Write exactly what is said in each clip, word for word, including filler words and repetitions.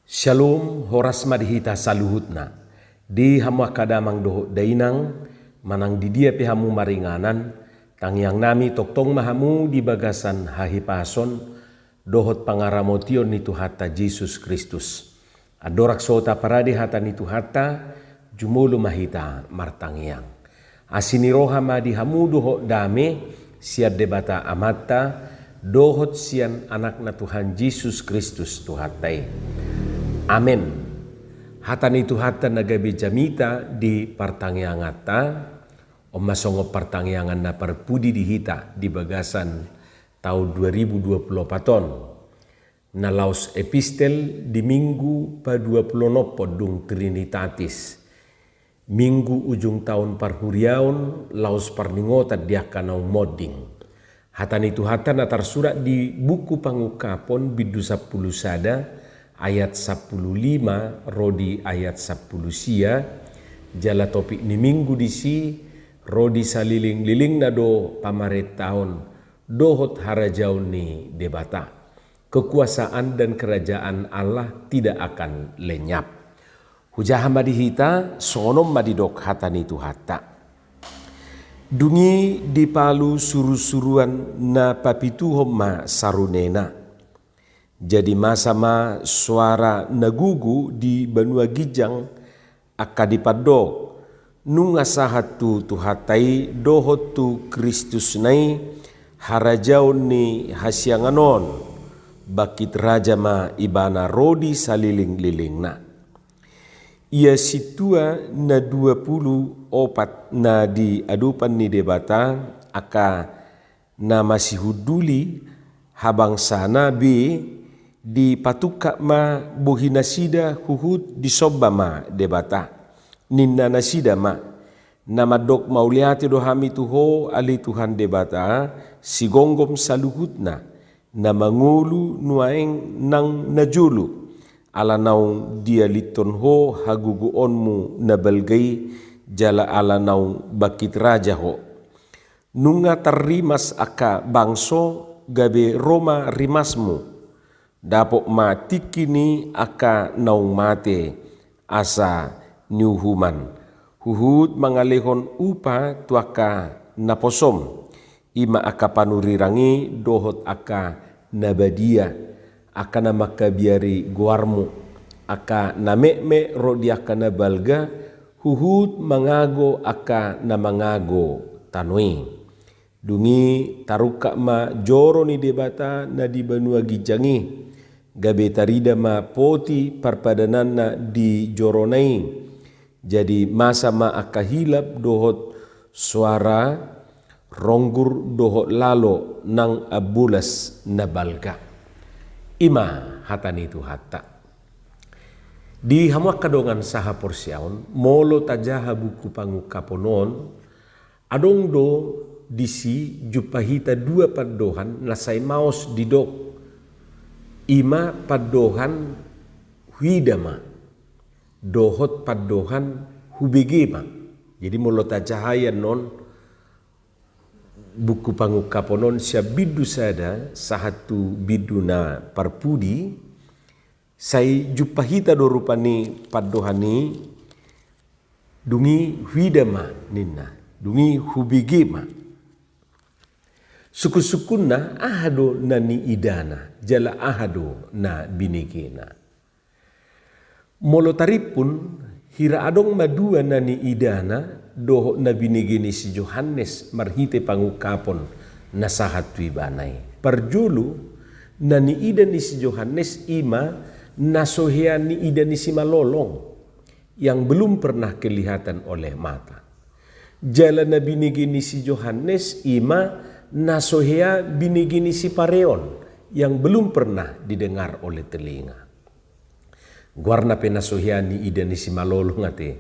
Syalom, horas ma di hita saluhutna. Di hamu angka damang dohot dainang, manang di dia pe hamu maringanan, tangiang nami tongtong ma hamu di bagasan hahipason dohot pangaramotion ni Tuhanta Jesus Kristus. Andorang so taparade hata ni Tuhanta, jumolo ma hita martangiang. Asi ni roha ma di hamu dohot dame sian Debata Amanta dohot sian Anakna Tuhan Jesus Kristus Tuhanta i. Amen. Hata ni Tuhanta na gabe jamita di partangianganta, on ma songon partangiangan na parpudi di hita di bagasan taon dua ribu dua puluh opat on. Na laos epistel di Minggu paduapuluonomhon dung Trinitatis, Minggu ujung taon parhuriaon, laos parningotan di angka naung monding. Hata ni Tuhanta na tarsurat di buku Pangungkapon bindu sampulu sada ayat sampulu lima ro di ayat sampulu sia, jala topik ni Minggu disi ro di salilinglilingna do pamarentaon dohot harajaon ni Debata. Kekuasaan dan kerajaan Allah tidak akan lenyap. Hujaha ma di hita, songon on ma didok hata ni Tuhanta. Dung i dipalu surusuruan na papituhon ma sarunena. Jadi masa ma soara na gogo di banua ginjang, angka dipandok, nunga sahat tu Tuhanta i dohot tu Kristusna i harajaon ni hasiangan on, bangkit raja ma ibana ro di salilinglilingna. Ia sintua na dua pulu opat na di adopan ni Debata, angka na masihunduli habangsana be, dipatungkap ma bohinasida huhut disomba ma Debata. Ninna nasida ma, na mandok mauliate do hami tu Ho ale Tuhan Debata, sigomgom saluhutna, na mangolu nuaeng nang na jolo, ala naung dialithon Ho hagogoonmu na balga i, jala ala naung bangkit raja Ho. Nunga tarrimas angka bangso, gabe ro ma rimasmu. Dapot ma tingki ni angka naung mate asa niuhuman, huhut mangalehon upa tu angka naposom, i ma angka panurirang i dohot angka na badia, angka na mangkabiari goarmu, angka na metmet ro di angka na balga, huhut mangago angka na mangago tano i. Dung i tarungkap ma joro ni Debata na di banua ginjang i, gabe tarida ma poti parpadananna di jorona i. Jadi masa ma angka hilap dohot soara ronggur dohot lalo nang ambulas na balga. I ma hata ni Tuhanta. Di hamu angka dongan sahaporseaon, molo tajaha buku Pangungkapon on, adong do disi jumpa hita dua pandohan na sai maos didok, i ma pandohan huida ma dohot pandohan hubege ma. Jadi molo tajahai annon buku Pangungkapon on sian bindu sada sahat tu bindu na parpudi, sai jumpa hita do rupani pandohan i, dung i huida ma ninna, dung i hubege ma. Sungkunsungkunna aha do na niidana, jala aha do na binegena? Molo tarimpun, hira adong ma dua na niidana dohot na binege ni si Johannes marhite pangungkapon na sahat tu ibana i. Parjolo, na niida ni si Johannes i ma na so hea niida ni simalolong, yang belum pernah kelihatan oleh mata. Jala na binege ni si Johannes i ma na so hea binege ni sipareon, yang belum pernah didengar oleh telinga. Goarna pe na so hea niida ni simalolong ate,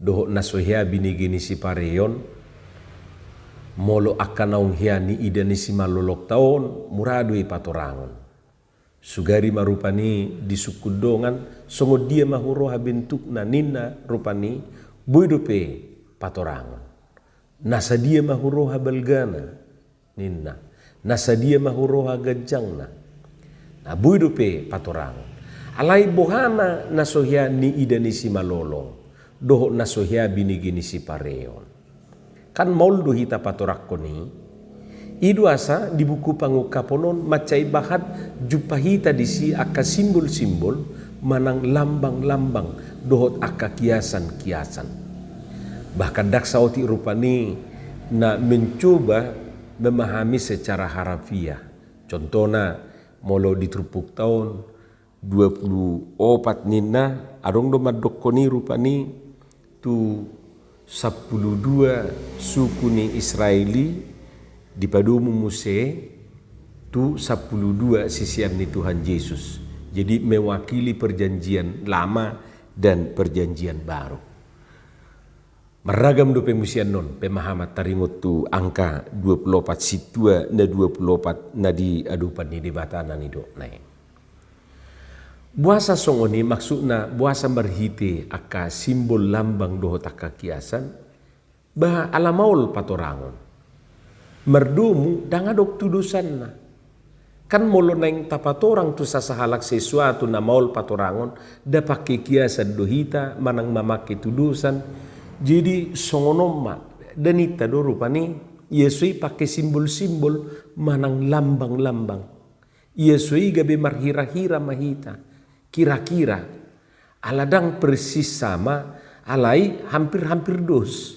dohot na so hea binege ni sipareon, molo angka naung hea niida ni simalolongta on, mura do i patorangon. Sugari ma rupani disungkun dongan, songon dia ma huroha bentukna ninna rupani, boi dope patorangon. Na sadia ma huroha balgana ninna, na sadia ma huroha ganjangna. Na boi dope patorangon. Alai boha ma na so hea niida ni simalolong dohot na so hea binege ni sipareon? Kan maol do hita patorangkon i. I do asa di buku Pangungkapon on mansai bahat jumpa hita disi angka simbol-simbol manang lambang-lambang dohot angka kiasan-kiasan. Bahkan ndang saotik rupani na mencoba memahami secara harafiah. Contohna, molo di turpukta on dua pulu opat ninna, adong do mandokkon i rupani tu sampulu dua suku ni Israel i dipadomu Muse tu sampulu dua sisean ni Tuhan Jesus. Jadi mewakili perjanjian lama dan perjanjian baru. Marragam dope muse annon pemahaman taringot tu angka dua pulu opat sintua na dua pulu opat na di adopan ni Debata na nidokna i. Boasa songon i, maksudna boasa marhite angka simbol, lambang dohot angka kiasan? Ba ala maol patorangon. Mardomu ndang adong tudosanna. Kan molo naeng tapatorang tu sasahalak sesuatu na maol patorangon, nda pangke kiasan do hita manang mamangke tudosan. Jadi songon on ma, nda ninta do rupani, ia so i pangke simbol-simbol manang lambang-lambang. Ia so i gabe marhira-hira ma hita, kira-kira. Ala ndang persis sama, alai hampir-hampir dos.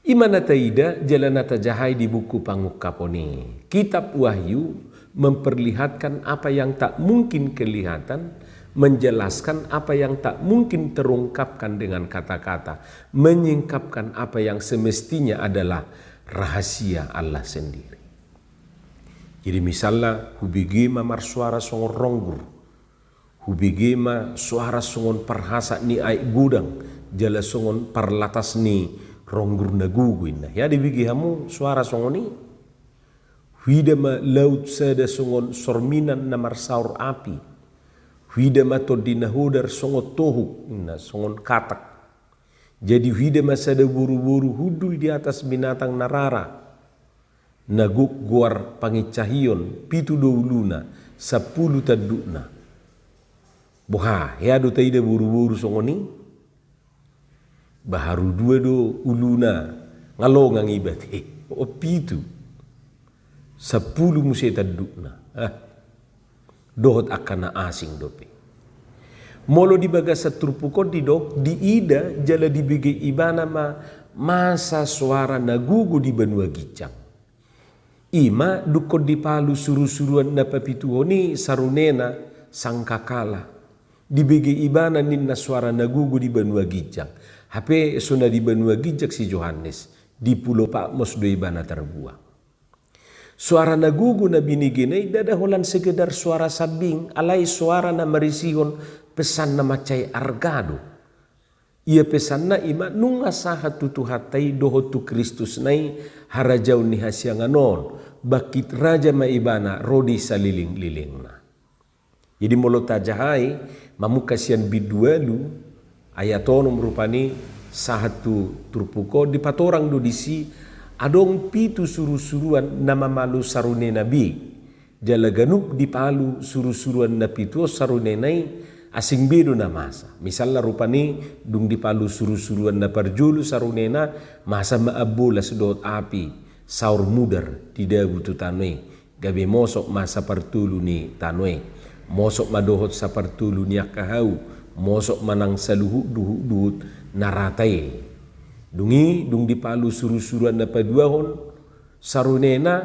I ma na taida jala na tajahai di buku Pangungkapon i. Kitab Wahyu memperlihatkan apa yang tak mungkin kelihatan, menjelaskan apa yang tak mungkin terungkapkan dengan kata-kata, menyingkapkan apa yang semestinya adalah rahasia Allah sendiri. Jadi misalna, hubege ma marsuara songon ronggur. Hubege ma suara songon parhasak ni aek godang, jala songon parlatas ni ronggur na gogo, inna. Hea dibege hamu suara songon i? Huida ma laut sada songon sorminan na marsaor api. Huida ma tondi na hodar songon tohuk, inna, songon katak. Jadi huida ma sada boruboru hundul di atas binatang na rara, na gok goar pangincahion, pitu do uluna, sampulu tandukna. Boha, hea do taida boruboru songon i? Ba haru dua do uluna, nga longang iba te. O, pitu. Sampulu muse tandukna. Ah. Dohot angka na asing dope. Molo di bagasan turpuk on didok, diida jala dibege ibana ma masa soara na gogo di banua ginjang. I ma dungkon dipalu surusuruan na papituhon i sarunena sangkakala. Dibege ibana ninna soara na gogo di banua ginjang. Hape so na di banua ginjang si Johannes, di pulo Patmos do ibana tarbuang. Soara na gogo na binegena i ndada holan sekedar soara sambing, alai soara na marisihon pesan na mansai arga do. Ia pesanna i ma nunga sahat tu Tuhanta i dohot tu Kristusna i, harajaon ni hasiangan on, bangkit raja ma ibana ro di salelenglelengna. Jadi molo tajahai, mamungka sian bindu ualu, ayat onom rupani sahat tu turpuk on, dipatorang do disi, adong pitu surusuruan na mamalu sarunena be. Jala ganup dipalu surusuruan na pitu on sarunena i, asing be do na masa. Misalna rupani, dung dipalu surusuruan na parjolo sarunena, masa ma ambolas dohot api, saur mudar, didabu tu tano i. Gabe mosok ma sapartolu ni tano i. Mosok ma dohot sapartolu ni angka hau. Mosok ma nang saluhut duhutduhut na rata i. Dung i, dung dipalu surusuruan na paduahon sarunena,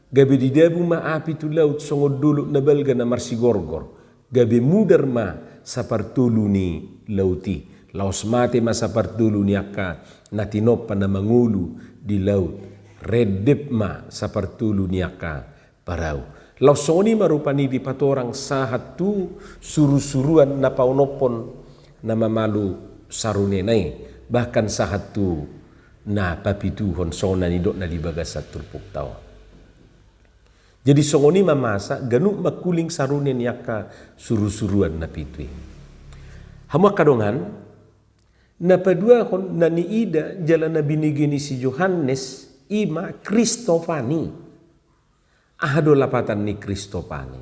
gabe didabu ma api tu laut songon dolok na balga na marsigorgor. Gabe mudar ma sapartolu ni laut i. Laos mate ma sapartolu ni angka na tinompa na mangolu di laut. Rendep ma sapartolu ni angka parau. Laos songon i ma rupani dipatorang sahat tu surusuruan na paonomhon na mamalu sarunena i. Bahkan sahat tu na papituhon songon na nidokna di bagasan turpukta on. Jadi songon i ma masa ganup mangkuling sarune ni angka surusuruan na pitu i. Hamu angka dongan, na paduahon na niida jala na binege ni si Johannes i ma Kristofani. Aha do lapatan ni Kristofani?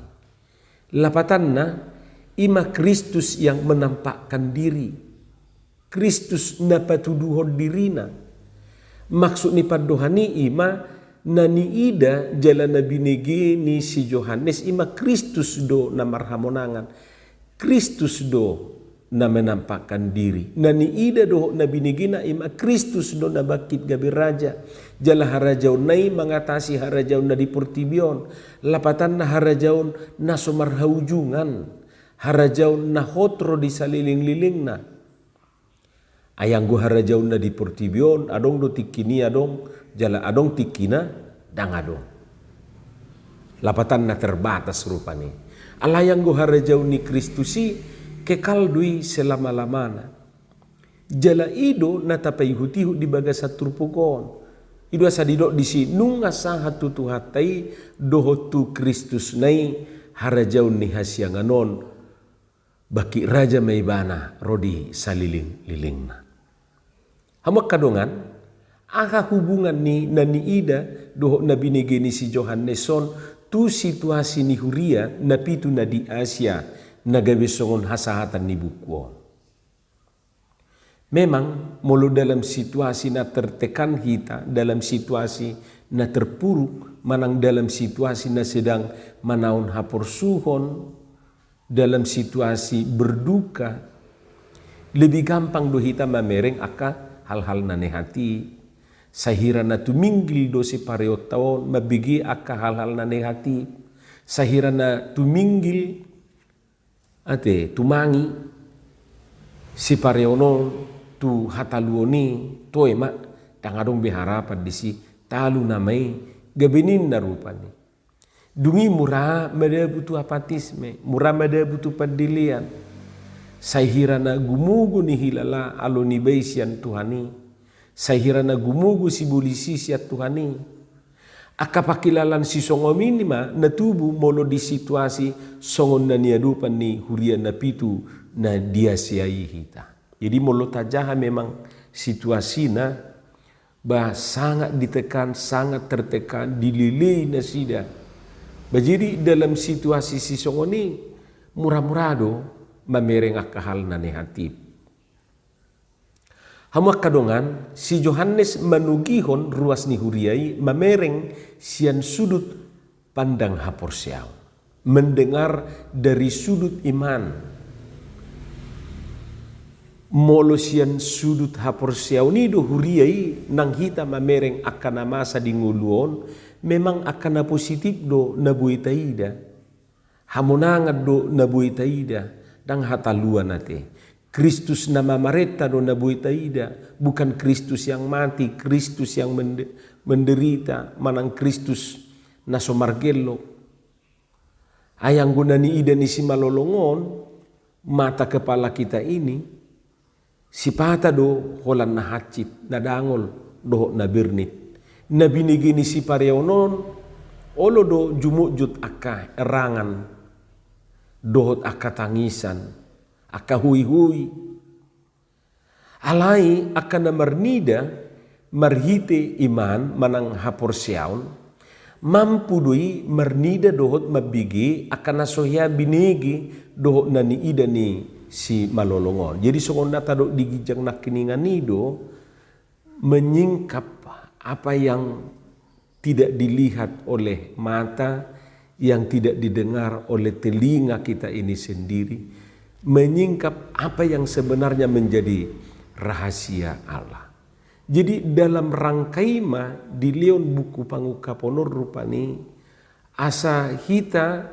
Lapatanna, I ma Kristus yang menampakkan diri. Kristus na patuduhon dirina. Maksud ni pandohan i i ma na niida jala na binege ni si Johannes i ma Kristus do na marhamonangan. Kristus do na menampakkan diri. Na niida dohot na binegena i ma Kristus do na bangkit gabe raja. Jala harajaonna i mangatasi harajaon na di portibi on. Lapatanna harajaon na so marhaujungan. Harajaon na hot ro di salelenglelengna. Ai anggo harajaon na di portibi on, adong do tingkina i adong, jala adong tingkina ndang adong. Lapatanna terbatas rupani. Alai anggo harajaon ni Kristus i, kekal do i selama-lamana. Jala i do na tapaihut-ihut di bagasan turpuk on. I do asa didok disi nunga sahat tu Tuhanta i dohot tu Kristusna i harajaon ni hasiangan on. Bangkit raja ma ibana ro di salelenglelengna. Hamu angka dongan, aha hubungan ni na niida dohot na binege ni si Johannes on tu situasi ni huria na pitu na di Asia na gabe songon hasahatan ni buku on? Memang molo dalam situasi na tertekan hita, dalam situasi na terpuruk, manang dalam situasi na sedang manaon haporsuhon, dalam situasi berduka, lebih gampang do hita mamereng angka hal-hal na nehatif. Sai hira na tuminggil do sipareonta on mambege angka hal-hal na nehatif. Sai hira na tuminggil, ate, tumangi sipareon on tu hataluon i, toe ma, ndang adong be harapan disi, talu nama i, gabe ninna rupani. Dung i mura madabu tu apatisme, mura madabu tu pandelean. Sai hira na gumogo nihilala alo niba i sian Tuhan i. Sai hira na gumogo sibolis i sian Tuhan i. Angka pangkilalaan sisongon i ma na tubu molo di situasi songon na niadopan ni huria na pitu na di Asia i hita. Jadi molo tajaha memang situasina, ba sangat ditekan, sangat tertekan, dilelei nasida. Ba jadi dalam situasi sisongon i, mura-mura do mamereng angka hal na nehatif. Hamu angka dongan, si Johannes manogihon ruas ni huria i mamereng sian sudut pandang haporseaon. Mendengar dari sudut iman. Molo sian sudut haporseaon i do huria i nang hita mamereng angka na masa di ngolu on, memang angka na positif do na boi taida. Hamonangan do na boi taida, ndang hataluan ate. Kristus na mamarenta do na boi taida, bukan Kristus yang mati, Kristus yang mende-, menderita, manang Kristus na so margellok. Ai anggo na niida ni simalolong on, mata kepala kita ini, sipata do holan na hansit, na dangol, dohot na bernit. Na binege ni sipareon on, olo do jumotjot angka erangan, dohot angka tangisan, angka huihui. Alai angka na marnida marhite iman manang haporseaon, mampu do i marnida dohot mambege angka na so hea binege dohot na niida ni simalolong on. Jadi songon na tadok di ginjang nangkiningan i do, menyingkap apa yang tidak dilihat oleh mata, yang tidak didengar oleh telinga kita ini sendiri, menyingkap apa yang sebenarnya menjadi rahasia Allah. Jadi dalam rangka i ma dilehon buku Pangungkapon on rupani, asa hita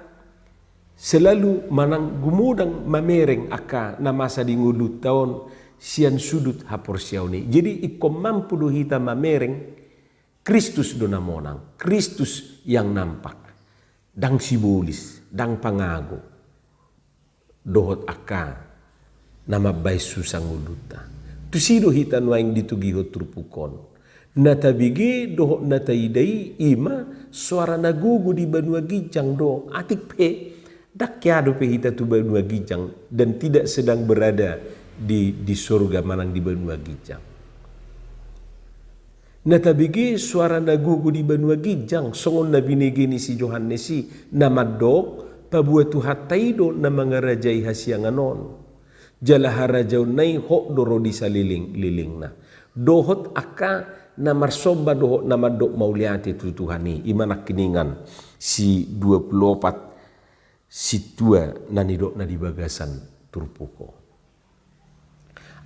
selalu manang gumodang mamereng angka na masa di ngolunta on sian sudut haporseaon i. Jadi ingkon mampu do hita mamereng Kristus do na monang, Kristus yang nampak. Ndang sibolis, ndang pangago. Dohot angka na mambahen susa ngolunta. Tusi do hita nuaeng ditogihon turpuk on. Na tabege dohot na taida i, i ma soara na gogo di banua ginjang do. Atik pe, ndang hea dope hita tu banua ginjang dan tidak sedang berada di, di sorga manang di banua ginjang. Na tabege soara na gogo di banua ginjang, songon na binege ni si Johannes i, na mandok, Paboa Tuhanta i do na mangarajai hasiangan on. Jala harajaonna i hot do ro di salelenglelengna. Dohot angka na marsomba dohot na mandok mauliate tu Tuhan i. I ma nangkiningan si dua pulu opat sintua na nidokna di bagasan turpuk on.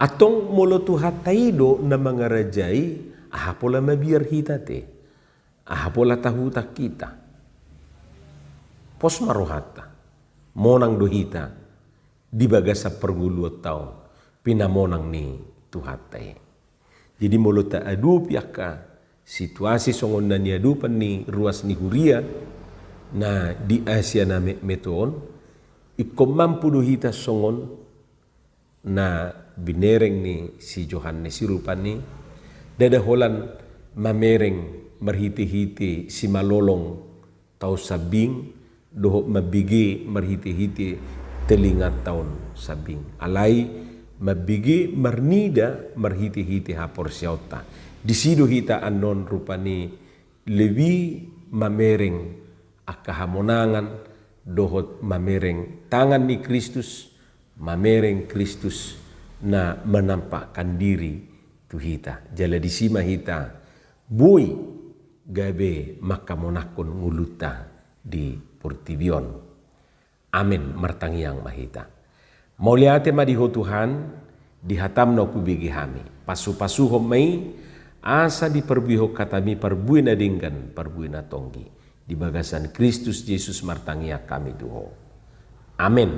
Antong molo Tuhanta i do na mangarajai, aha pola mabiar hita te? Aha pola tahutan hita? Pos ma rohanta. Monang do hita di bagasan parngoluonta on, pinamonang ni Tuhanta i. Jadi molo taadopi angka situasi songon na niadopan ni ruas ni huria na di Asia na metmet on, ingkon mampu do hita songon na binereng ni si Johannes i rupani, ndada holan mamereng marhitehite simalolong taon sambing, dohot mambege marhitehite telinga taon sambing. Alai mambege marnida marhitehite haporseaonta. Disi do hita annon rupani lebih mamereng angka hamonangan, dohot mamereng tangan ni Kristus, mamereng Kristus na menampakkan diri tu hita. Jala disi ma hita boi gabe mangkamonangkon ngolunta di portibi on. Amen. Martangiang ma hita. Mauliate ma di Ho Tuhan, di hataM na hubege hami. Pasupasuhon ma i, asa diparbuehon hataMi parbue na denggan, parbue na tonggi. Di bagasan Kristus Jesus martangiang hami tu Ho. Amen.